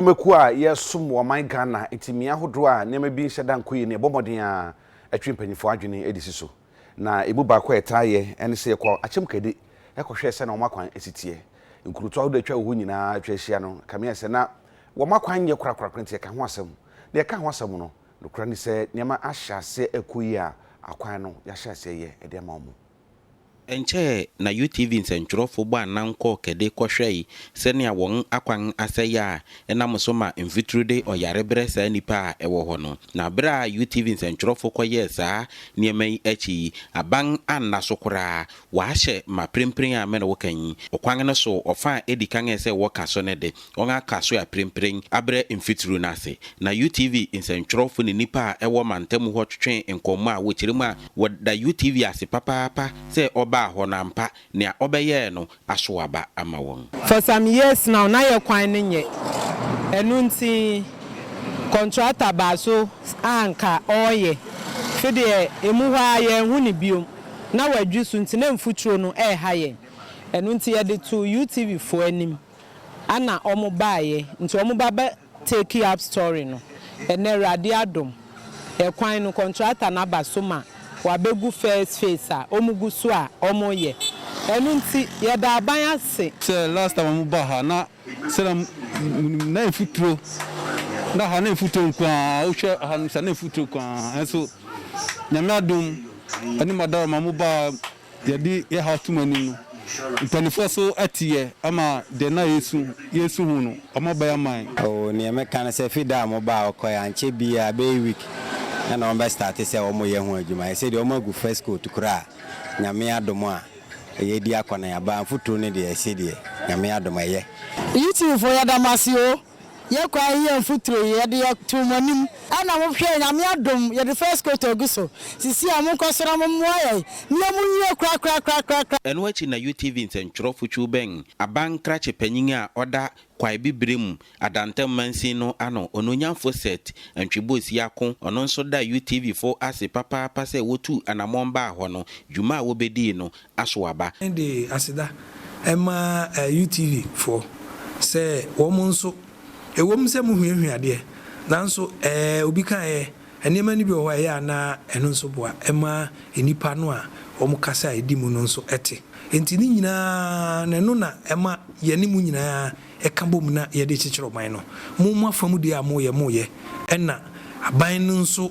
Dwumakuo a yɛsom wɔ ɔman Ghana nti mmea ahodoɔ a nneɛma bi nhyɛ da nkɔ yie no, yɛbɔ mmɔden ara twe mpanyinfoɔ adwene de si so. Na ɛmu baako a yɛtaa yɛ ne sɛ yɛkɔ Akyem Kade kɔhwɛ sɛnea wɔn akwan si teɛ. Nkurotoɔ ahodoɔ a atwa wɔ hɔ nyinaa atwa ahyia no, kame ayɛ sɛ na wɔn akwan nyɛ korakorakora nti yɛka ho asɛm. Na yɛka ho asɛm no, nokorɛ ne sɛ nneɛma ahyɛ aseɛ rekɔ yie a akwan no yɛahyɛ aseɛ yɛ de ama wɔn. Ɛnkyɛe na UTV nsɛnkyerɛwfo bɔɔ anan kɔɔ Kɛde kɔhwɛe sɛnea wɔn akwan asɛe a ɛnam so ma mfuturu de ɔyare brɛ saa nnipa a ɛwɔ hɔ no. Na bere a UTV nsɛnkyerɛwfo kɔyɛɛ saa nneɛma yi akyi yi, aban anna so koraa. Wɔahyɛ ma prempren a me ne wo ka yi, ɔkwan no so ɔfã a edi kan a ɛsɛ sɛ wɔka so no de, wɔaka so aprempren abrɛ mfuturu no ase. Na UTV nsɛnkyerɛwfo ne nnipa a ɛwɔ mantam hɔ twetwee nkɔmmɔ a wɔkyerɛ mu a Wɔda UTV ase papaapa sɛ ɔbaa hɔ no ampa, nea ɔbɛyɛɛ no asow aba ama wɔn. For some years now na yɛ kwan no nyɛ, ɛno nti kɔntrata baa so a nka ɔɔyɛ, fe deɛ ɛmu hɔ ara yɛnhu no biom, na wadwi so nti na mfuturo no ɛɛha yɛn, ɛno nti yɛde too UTV foɔ anim ana ɔmo baeɛ, nti ɔmo ba bɛ take up story no ɛnɛ awurade adom ɛkwan no contractor no aba so ma wabɛgu first phase a ɔmo gu so a ɔmo yɛ ɛno nti yɛda aban ase. Sɛ last time a mo baa ha na sɛdeɛ mo nim na mfuturo na ha na mfuturo nko ara wohwɛ ha no sa na mfuturo nko ara nso Nyame adom ɛne mo adaworoma mo baa Yɛde yɛ haw to mo anim no, mpaninfoɔ so te yɛ ama deɛ na yɛsu yɛsu ho no, wɔn abɛyɛ ama yɛn. Oh neɛ mɛka ne sɛ fi da a mo baa hɔ kɔɛ ankyɛ biaa bɛyɛ week ɛna wɔn bɛ starte sɛ wɔn yɛ ho adwuma ɛsei deɛ wɔn agu first coat koraa Nyame adom a yɛdi akɔneaba mfuturo no deɛ ɛsei deɛ Nyame adom ɛyɛ. YouTube foɔ yɛda mo ase oo Yɛ kwan yi yɛ mfuturo yi yɛde yɛ too mo anim ɛna mo hwɛɛ Nyame adom yɛde first coat agu so sisi a mo nkɔ so na mo mmoa yɛn ne yɛ mo nwie korakorakorakora. Ɛno akyi na UTV nsɛntwerɛfo twiw bɛn aban krakye panyin a ɔda Kwae Bibirem Adantam mansin no ano, Onuonyamfo Seth Antwi-Bosia Ako, ɔno nso da UTV fo ase papaapa sɛ wotuu anammɔn baa hɔ no, dwuma a wobedii no asow aba. De aseda ma UTV foɔ sɛ wɔn nso, ɛwom sɛ mo huahua deɛ, nanso ɛɛ obi kaeɛ, nneɛma no bi wɔ hɔ a ɛyɛ a na ɛno nso boa ma nnipa no a wɔn kasa a ɛdi mu no nso te. Enti ne nyinaa no ɛno na ɛma yɛne mo nyinaa ka bom na yɛde kyekyere ɔman no. Mo mo afa mu deɛ a moyɛ moyɛ, ɛna aban no nso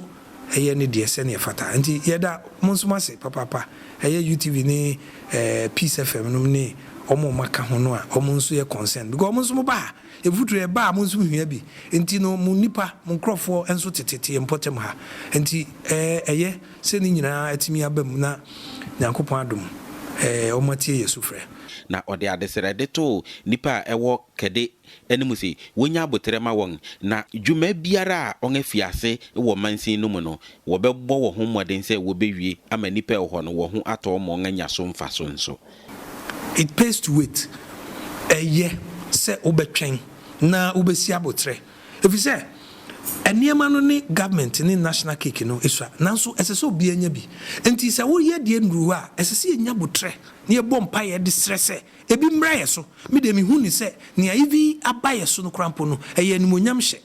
yɛ ne deɛ sɛdeɛ ɛfata. Nti yɛda mo nso mo ase papaapa, ɛyɛ UTV ne Peace FM nom ne wɔn a wɔaka ho no a wɔn nso yɛ concern because wɔn nso mo ba ha, mfuturo ɛba a mo nso mo hia bi, nti no mo nnipa, mo nkorɔfoɔ nso tetete yɛn mpɔtam ha, nti ɛyɛ sɛ ne nyinaa atumi aba mu na Nyankopɔn adom wɔn atie yɛ sufrɛ. Na ɔde adesrɛde too nnipa a ɛwɔ Kɛde anim se wonya aboterɛ ma wɔn, na dwuma biara a wɔafi ase wɔ mansin no mu no, wɔbɛbɔ wɔ ho mmɔden sɛ wɔbɛwie ama nnipa a ɛwɔ hɔ no wɔ ho atɔ wɔn ma wɔanya so mfaso nso. It pays to wait, Ɛyɛ sɛ wobɛtwɛn na wobɛsi aboterɛ, efisɛ nneɛma no ne government ne national cake no sua, nanso ɛsɛ sɛ obiara nya bi. Enti sɛ woyɛ deɛ nnuru hɔ a, ɛsɛ sɛ yɛnya aboterɛ na yɛbɔ mpaeɛ de srɛ sɛ Ebi mmra yɛ so. Me deɛ mehu no sɛ nea even aba yɛ so no koraa mpo no, ɛyɛ animuonyam hyɛ.